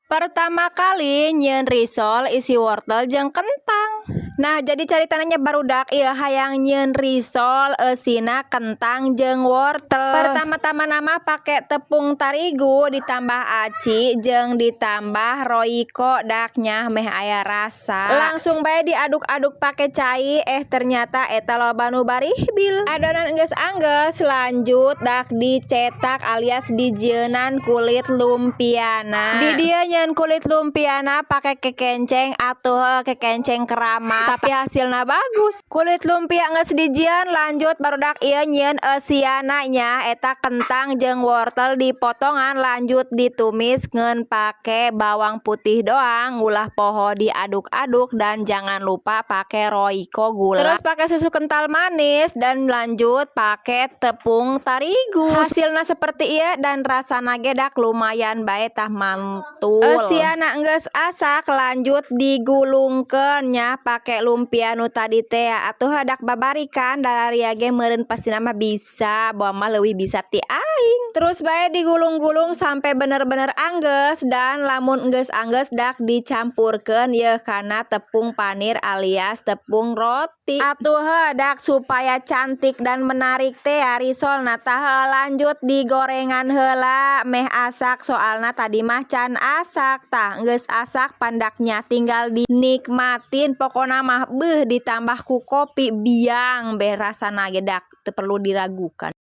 Pertama kali nyieun risol isi wortel jeung kentang. Nah, jadi caritana nya, barudak, ieu hayang nyieun risol eusina kentang jeung wortel. Pertama-tama mah pake tepung tarigu, ditambah aci jeung ditambah Royco dak nya, meh aya rasa. Langsung bae diaduk-aduk pake cai, eh ternyata eta loba nu barihbil. Adonan geus anggeus, lanjut dak dicetak alias dijieunan kulit lumpiana. Di dieu nyieun kulit lumpiana pake kekenceng atuh, kekenceng keramat, tapi hasilna bagus. Kulit lumpia geus dijieun, lanjut, barudak, ieu nyieun eusiana nya, eta kentang jeung wortel dipotongan, lanjut ditumis ngan pake bawang putih doang, ulah poho diaduk-aduk dan jangan lupa pake Royco, gula. Terus pake susu kental manis dan lanjut pake tepung tarigu. Hasilna seperti ieu dan rasana ge dak lumayan bae tah, mantul. Eusiana geus asak, lanjut digulungkeun nya pake lumpia nu tadi teh atuh, dak babarikan dalaria ge meureun pastina mah bisa, boa mah leuwih bisa ti aing. Terus bae digulung-gulung sampai bener-bener anggeus dan lamun geus anggeus dak dicampurkeun yeuh kana tepung panir alias tepung roti. Atuh heuh, dak supaya cantik dan menarik teh risolna tah, lanjut digorengan heula meh asak, soalna tadi mah can asak. Tah, geus asak pandaknya tinggal dinikmatin. Pokona mah beuh, ditambah ku kopi biang beh, rasana ge dak teu perlu diragukan.